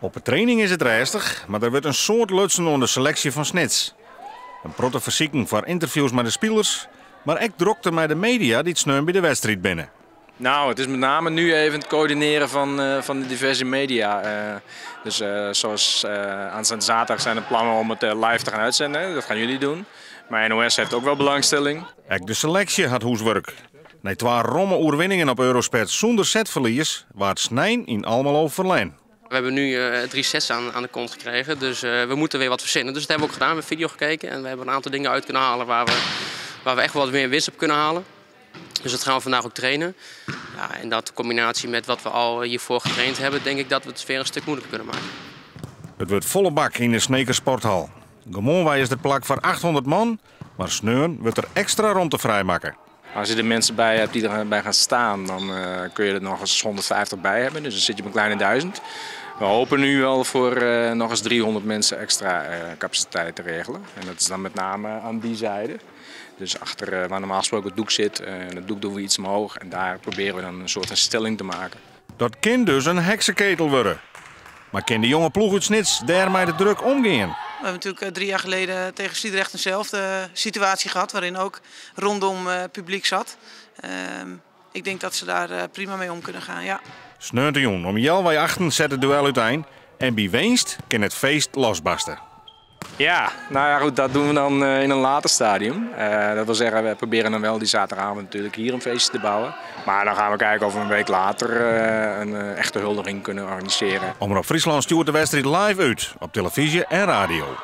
Op de training is it rêstich, mar der wurdt in soad lutsen oan de seleksje fan Snits. In protte fersiken foar ynterviews mei de spilers, mar ek drokte mei de media dy't sneon by de wedstriid binne. Nou, het is met name nu even het coördineren van de diverse media. Dus zoals aanstaande zaterdag zijn er plannen om het live te gaan uitzenden. Dat gaan jullie doen. Maar NOS heeft ook wel belangstelling. Ek de seleksje hat húswurk. Nei twa romme oerwinningen op Eurosped sûnder setferlies waard snein yn Almelo ferlern. We hebben nu drie sets aan de kont gekregen, dus we moeten weer wat verzinnen. Dus dat hebben we ook gedaan. We hebben video gekeken en we hebben een aantal dingen uit kunnen halen waar we echt wel wat meer winst op kunnen halen. Dus dat gaan we vandaag ook trainen. Ja, en dat in combinatie met wat we al hiervoor getraind hebben, denk ik dat we het weer een stuk moeilijker kunnen maken. It wurdt folle bak yn de Sneker Sporthal. Gewoanwei is der plak foar 800 man, mar sneon wurdt der ekstra romte frijmakke. Als je er mensen bij hebt die erbij gaan staan, dan kun je er nog eens 150 bij hebben. Dus dan zit je op een kleine 1000. We hopen nu wel voor nog eens 300 mensen extra capaciteit te regelen. En dat is dan met name aan die zijde. Dus achter waar normaal gesproken het doek zit, het doek doen we iets omhoog. En daar proberen we dan een soort van stelling te maken. Dat kin dus in hekseketel wurde. Mar kin de jonge ploech út Snits dêr mei de druk omgean? We hebben natuurlijk 3 jaar geleden tegen Sliedrecht eenzelfde situatie gehad, waarin ook rondom publiek zat. Ik denk dat ze daar prima mee om kunnen gaan, ja. Sneontejûn om healwei achten set it duel útein en by winst kin it feest losbarste. Ja, nou ja, goed, dat doen we dan in een later stadium. Dat wil zeggen, we proberen dan wel die zaterdagavond natuurlijk hier een feestje te bouwen. Maar dan gaan we kijken of we een week later een echte huldiging kunnen organiseren. Omrop Fryslân stjoert de wedstriid live út op telefyzje en radio.